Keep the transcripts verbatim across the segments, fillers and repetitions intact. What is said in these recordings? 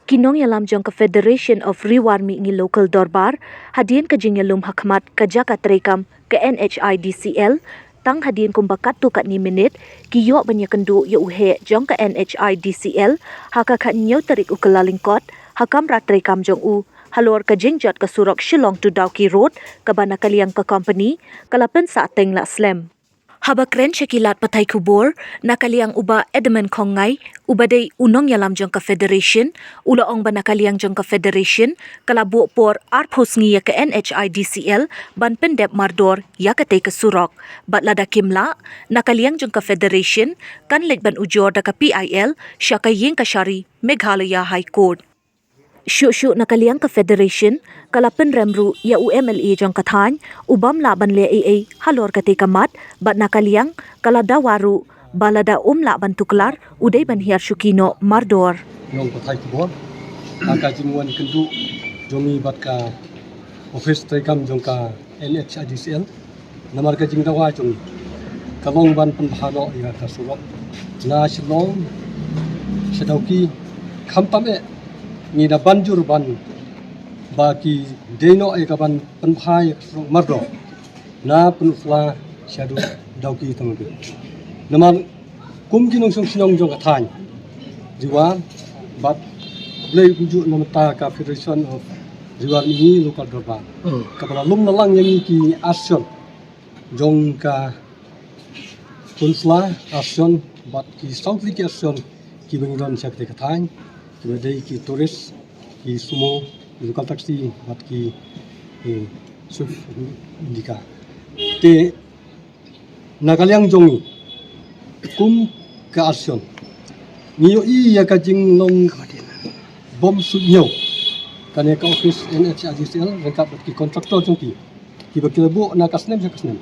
Ki nongïalam jong ka Federation of Ri War Mihngi Local Dorbar, hadien ka jingïalum hakhmat ka jaka treikam ka N H I D C L, tang hadien kumba katto katne minit, ki ïoh ban ïakynduh ïa u heh jong ka N H I D C L, ha ka khathynñiew tarik u Kyllalyngkot, ha kamra treikam jong u, halor ka jingjot ka surok Shillong to Dawki Road, kaba na ka liang ka company, ka la pynsah teng la slem. Haba kren sha ki lad pathai khubor, na ka liang u Bah Edmund Khongngai, uba dei u nongïalam jong ka Federation, u la ong ba na ka liang jong ka Federation, ka la buh por arphew sngi ïa ka N H I D C L, ban pyndep mardor, ïa katei ka surok. Bad lada kim lah, na ka liang jong ka Federation, kan leit ban ujor da ka P I L, sha ka ïing kashari, Meghalaya High Court. Shuh shuh na ka liang ka Federation, ka la pynrem ruh ïa u M L A jong ka thaiñ, u bym lah ban leh ei ei, halor katei ka mat, bad na ka liang, ka la dawa ruh, ba lada um lah ban tuklar, u dei ban hiar shuki noh mardor. Nong pathai khubor, ha ka jingwan kynduh, jong ngi bad ka office treikam jong ka N H I D C L, namar ka jingdawa jong ngi, ka long ban pynbha noh ïa ka surok. Na Shillong, sha Dawki, khamtam eh, ngi da ban jur ban, ba ki dei noh ïa ka ban pynbha ïa ka surok mardor. Na Pynursla, shaduh Dawki tang. Namar, kum ki nongshong shnong jong ka thaiñ. Ri War, bad, Blei kumjuh na bynta ka Federation of Ri War Mihngi Local Dorbar. Hmm. Kaba la lum na lang ïa ngi ki arshon. Jong ka Pynursla, arshon, bad ki saw tylli ki arshon, kiba ngi don sha katei ka thaiñ, kiba dei ki tourist, ki sumo, ki local taxi, bad ki, eh, Swift Indica. Te, na ka liang jong ngi, kum ka arshon, ngi ïohi ïa ka jinglong bym suidñiew. Kane ka office N H I D C L, ryngkat bad ki contractor jong ki. Kiba ki la buh na ka snem sha ka snem.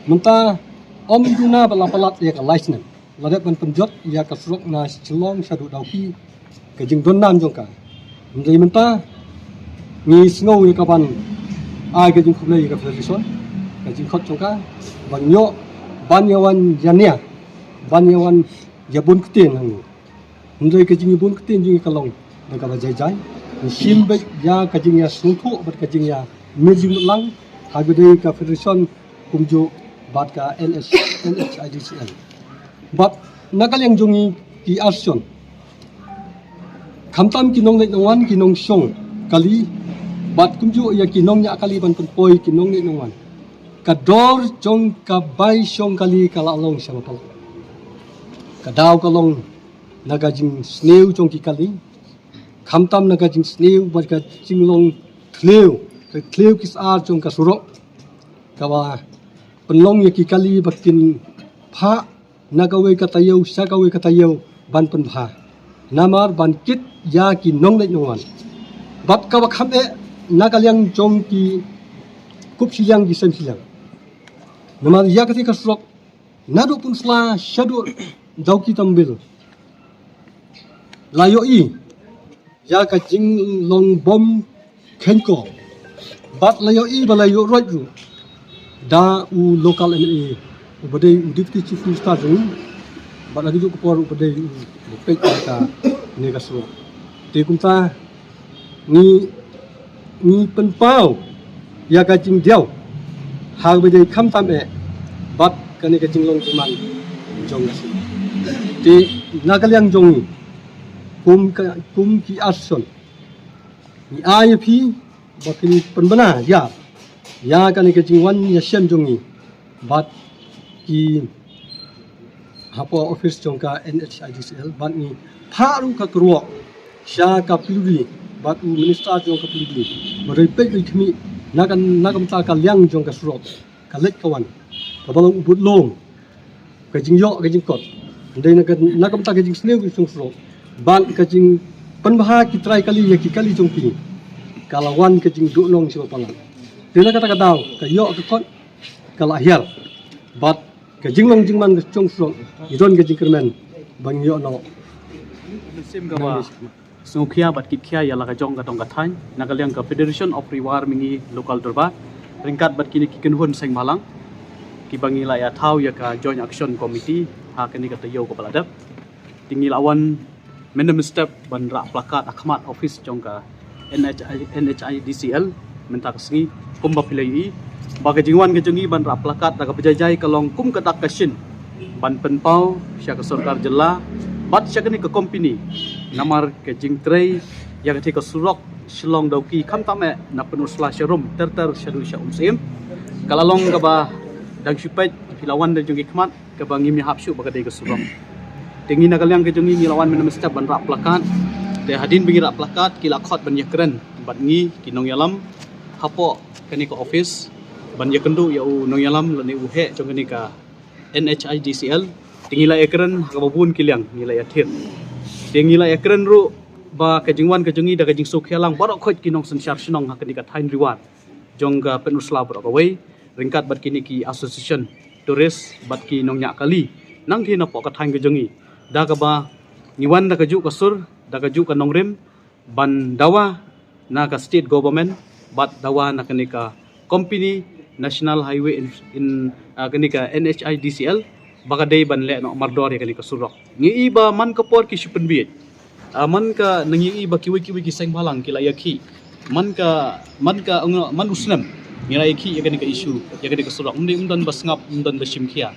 Mynta, ym duna ba la palat ïa ka lai snem. La dep ban pynjot ïa ka surok na Shillong shaduh Dawki, ka jingdon nam jong ka. Hynrei mynta, ngi sngew ïa ka ban ai ka jingkhublei ïa ka Federation, ka jingkhot jong ka, ban ïoh, ban ïa wan ïania, ban ïa wan ïabun ktien hangne. Hynrei ka jingïabun ktien jong ngi ka long da kaba jai jai. Ngi shim beit ïa ka jingïasngewthuh bad ka jingïamir jingmut lang ha kaba dei ka Federation kumjuh bad ka N H, N H I D C L. Bad na ka liang jong ngi ki arshon, khamtam ki nongleit nongwan, ki nongshong kali, bad kumjuh ïa ki nongñiah kali ban pynpoi ki nongleit nongwan. Ka dor jong ka bai shong kali ka la long sha ba palat. Ka daw ka long na ka jingsniew jong ki kali. Khamtam na ka jingsniew bad ka jinglong thliew, ka thliew ki sar jong ka surok. Kaba pynlong ïa ki kali ba kin phah na kawei ka taïew sha kawei ka taïew ban pynbha. Namar ban kit ïa ki nongleit nongwan. Bad kaba kham eh na ka liang jong ki kup shiliang ki sem shiliang. Namar ïa katei ka surok naduh Pynursla shaduh Dawki Tambil. La ïohi ïa ka jinglong bym kheiñ ko. Bad la ïohi ba la ïoh roit ruh da u local M L A, uba dei u Deputy Chief Minister jong ngi, bad ha kajuh ka por uba dei u peit ïa kane ka surok. Te kumta ngi, ngi pynpaw ïa ka jingdiaw ha kaba dei khamtam eh bad kane ka jinglong jingman jong ka surok. Te na ka liang jong ngi kum ka, kum ki arshon, ngi ai ïa phi ba kin pynbna ïa, ïa kane ka jingwan ïashem jong ngi bad ki hapoh office jong ka N H I D C L bad ngi phah ruh ka kyrwoh sha ka P W D bad u minister jong ka P W D ba dei peit dei khmih na ka, na ka bynta ka liang jong ka surok, ka leit ka wan, kaba long u bud lum, ka jingïoh ka jingkot. Hynrei na ka, na ka bynta ka jingsniew ka jingsurok bad ka jingpynbha ki trai kali ïa ki kali jong ki, ka la wan ka jingduhnong sha ba palat. Te na kata ka daw ka ïoh ka kot ka la hiar. Bad ka jinglong jingman ka jong surok, ngi don ka jingkyrmen ba ngi ïoh noh. Sngewkhia bad kitkhia ïa la ka jong ka dong ka thaiñ na ka liang ka Federation of Ri War Mihngi Local Dorbar ryngkat bad kine ki kynhun seng bhalang kiba ngi la ïathaw ïa ka Joint Action Committee ha kane ka taïew kaba la dep. Te ngi la wan Mynta mynstep ban rah plakat ha khmat office jong ka N H I, N H I D C L mynta ka sngi, kumba phi la ïohi ba ka jingwan ka jong ngi ban rah plakat da kaba jai jai ka long kum ka dak ka shin ban pynpaw sha ka sorkar jylla bad sha kane ka company namar ka jingtrei ïa kata ka surok Shillong Dawki khamtam eh na Pynursla Sharum ter ter shaduh sha Umsyiem. Ka la long kaba dang shu peit phi la wan da jong ki khmat kaba ngim ïahap shuh ba ka dei ka surok. Te ngi na ka liang ka jong ngi ngi la wan mynta mynstep ban rah plakat. Te hadien ba ngi rah plakat ki la khot ban ïakren bad ngi ki nongïalam hapoh kane ka office ban ïakynduh ïa u nongïalam lane u heh jong kane ka N H I D C L. Te ngi la ïakren ha kaba bun ki liang ngi la ïathir. Te ngi la ïakren ruh ba ka jingwan ka jong ngi da ka jingsngewkhia lang baroh khoit ki nongsynshar shnong ha kane ka thaiñ Riwar jong ka Pynursla baroh kawei ryngkat bad kine ki association tourist bad ki nongñiah kali nangta napoh ka thaiñ ka jong ngi. Da kaba ngi wan da kajuh ka sur, da kajuh ka nongrim ban dawa na ka state government bad dawa na kane ka company National Highway in, in ah, kane ka N H I D C L ba ka dei ban leh noh mardor ïa kane ka surok. Ngi i ba man ka por ki shu pynbiej. Ah, man ka nang ïohi ba kiwei kiwei ki seng bhalang ki la ïakhih. Man ka man ka ong man u snem ngi la ïakhih ïa kane ka issue ïa kane ka surok. Ym dei ym don ba sngap ym don ba shim khia.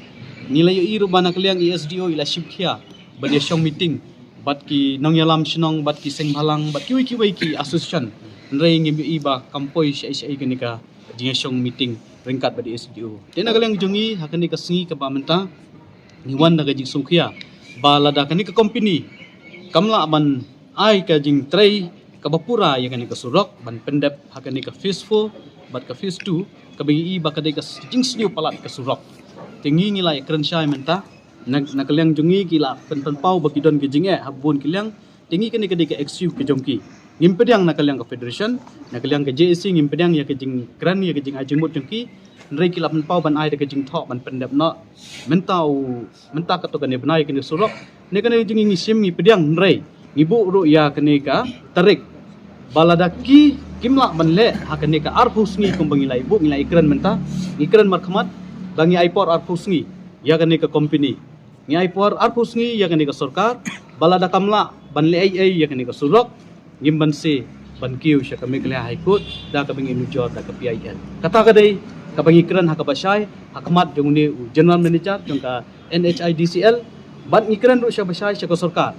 Ngi la ïohi ruh ba na ka liang i S D O i la shim khia ban ïashong meeting bad ki nongïalam shnong bad ki seng bhalang bad kiwei kiwei ki association. Hynrei ngim ïohi ba kam poi shaei shaei kane ka jingïashong meeting ryngkat bad i S D O. Te na ka liang jong ngi ha kane ka sngi kaba mynta ngi wan da ka jingsngewkhia ba lada kane ka company kam lah ban ai ka jingtrei kaba pura ïa kane ka surok ban pyndep ha kane ka phase four bad ka phase two kaba ngi i ba ka dei ka jingsniew palat ka surok. Te ngi ngi la ïakren shai mynta na, na ka liang jong ngi ki la pynpaw ba ki don ka jingeh ha bun ki liang. Te ngi kane ka dei ka excuse ka jong ki. Ngim pdiang na ka liang ka federation, na ka liang ka J A C ngim pdiang ïa ka jingkren ïa ka jingai jingmut jong ki. Hynrei ki la pynpaw ban ai da ka jingthoh ban pyndep noh mynta u mynta kato kane bnai kane surok. Ne kane jong ngi ngi shim ngi pdiang hynrei ngi buh ruh ïa kane ka tarik ba lada ki kim lah ban leh ha kane ka arphew sngi kumba ngi la buh ngi la kren mynta ngi kren markhmat ba ngi ai por arphew sngi ïa kane ka company. Ngi ai por arphew sngi ïa kane ka sorkar ba lada kam lah ban leh ei ei ïa kane ka surok ngim banse ban kiew sha ka Meghalaya High Court da kaba ngi nujor da ka P I L. Kata ka dei kaba ngi kren ha kaba shai ha khmat jong une u general manager jong ka N H I D C L bad ngi kren ruh sha ba shai sha ka sorkar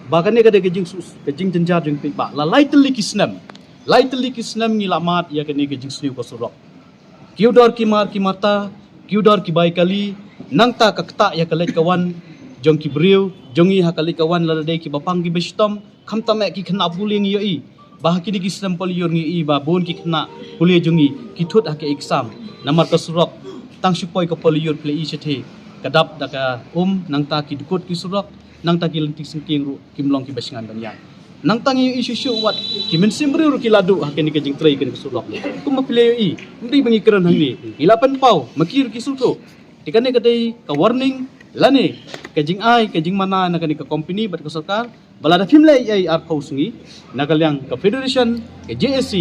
ba kane ka dei ka jingsus ka jingjynjar jong phi ba la lai tylli ki snem lai tylli ki snem ngi la mad ïa kane ka jingsniew ka surok. Ki u dor ki mar ki marta, ki u dor ki bai kali, nangta ka ktah ïa ka leit ka wan jong ki briew jong ngi ha ka leit ka wan lada dei ki ba pang ki ba shitom khamtam eh ki khynnah pule ngi ïohi ba ha kine ki snem pule ïoh ngi ïohi ba bun ki khynnah pule jong ngi ki thut ha ka exam namar ka surok tang shu poi ka pule ïoh pule i shathe ka dap da ka um nangta ki dkut ki surok nangta ki lynti syngkien ruh kim long ki ba shngan ban ïaid. Nangta ngi ïohi shuh shuh wat ki mynsiem briew ruh ki la duh ha kane ka jingtrei kane ka surok. Kumba phi la ïohi ym dei ba ngi kren hangne ngi la pynpaw ma ki ruh ki sngewthuh. Te kane ka dei ka warning lane ka jingai ka jingmana na kane ka company bad ka sorkar ba lada phim leh ei ei arphew sngi na ka liang ka federation ka J A C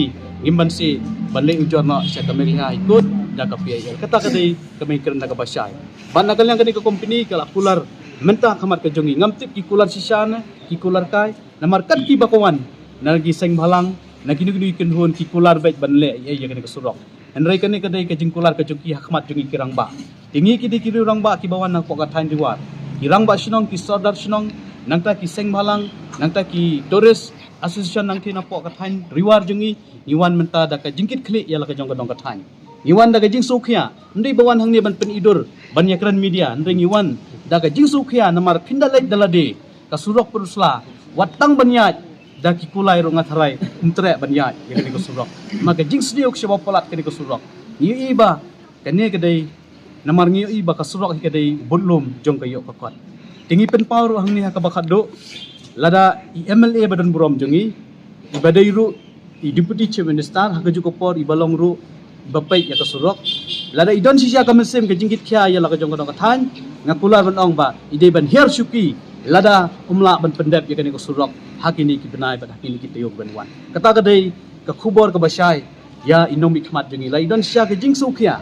ngim banse ban leh ujor noh sha ka Meghalaya High Court da ka P I L. Kata ka dei kaba ngi kren da kaba shai. Bad na ka liang kane ka company ka la kular mynta ha khmat ka jong ngi ngam tip ki kular shisha ne ki kular kai. Namar kat kiba ka wan na ki seng bhalang na kino kino ki kynhun ki kular beit ban leh ei ei ïa kane ka surok. Hynrei kane ka dei ka jingkular ka jong ki ha khmat jong ngi ki rangbah. Te ngi ki dei ki riew rangbah kiba wan na pok ka thaiñ Riwar. Ki rangbah shnong ki sordar shnong nangta ki seng bhalang nangta ki tourist association nangta na pok ka thaiñ Riwar jong ngi ngi wan mynta da ka jingkit khlieh ïa la ka jong ka dong ka thaiñ. Ngi wan da ka jingsngewkhia ym dei ba wan hangne ban pynidur ban ïakren media hynrei ngi wan da ka jingsngewkhia namar phin da leit da lade ka surok Pynursla wat tang ban ïaid da ki kulai ruh nga tharai ym treh ban ïaid ïa kane ka surok. Ma ka jingsniew ka shaba palat kane ka surok ngi ïohi ba kane ka dei namar ngi ïohi ba ka surok hi ka dei budlum jong ka ïoh ka kot. Te ngi pynpaw ruh hangne ha kaba khatduh lada i M L A ba don burom jong ngi iba dei ruh i Deputy Chief Minister ha kajuh ka por iba long ruh ba peit ïa ka surok. Lada i don shisha ka mynsiem ka jingkit khia ïa la ka jong ka dong ka thaiñ nga kular ban ong ba i dei ban hiar shuki lada um lah ban pyndep ïa kane ka surok ha kine ki bnai bad ha kine ki taïew ban wan. Kata ka dei ka khubor kaba shai ïa i nongmihkhmat jong ngi la i don shisha ka jingsngewkhia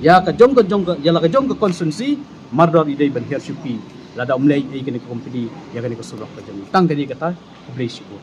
ïa ka jong ka jong ka ïa la ka jong ka constituency mardor i dei ban hiar shuki. lada um leh ei kane ka company ïa kane ka surok ka jong ngi. Tang kane kata, khublei shibun.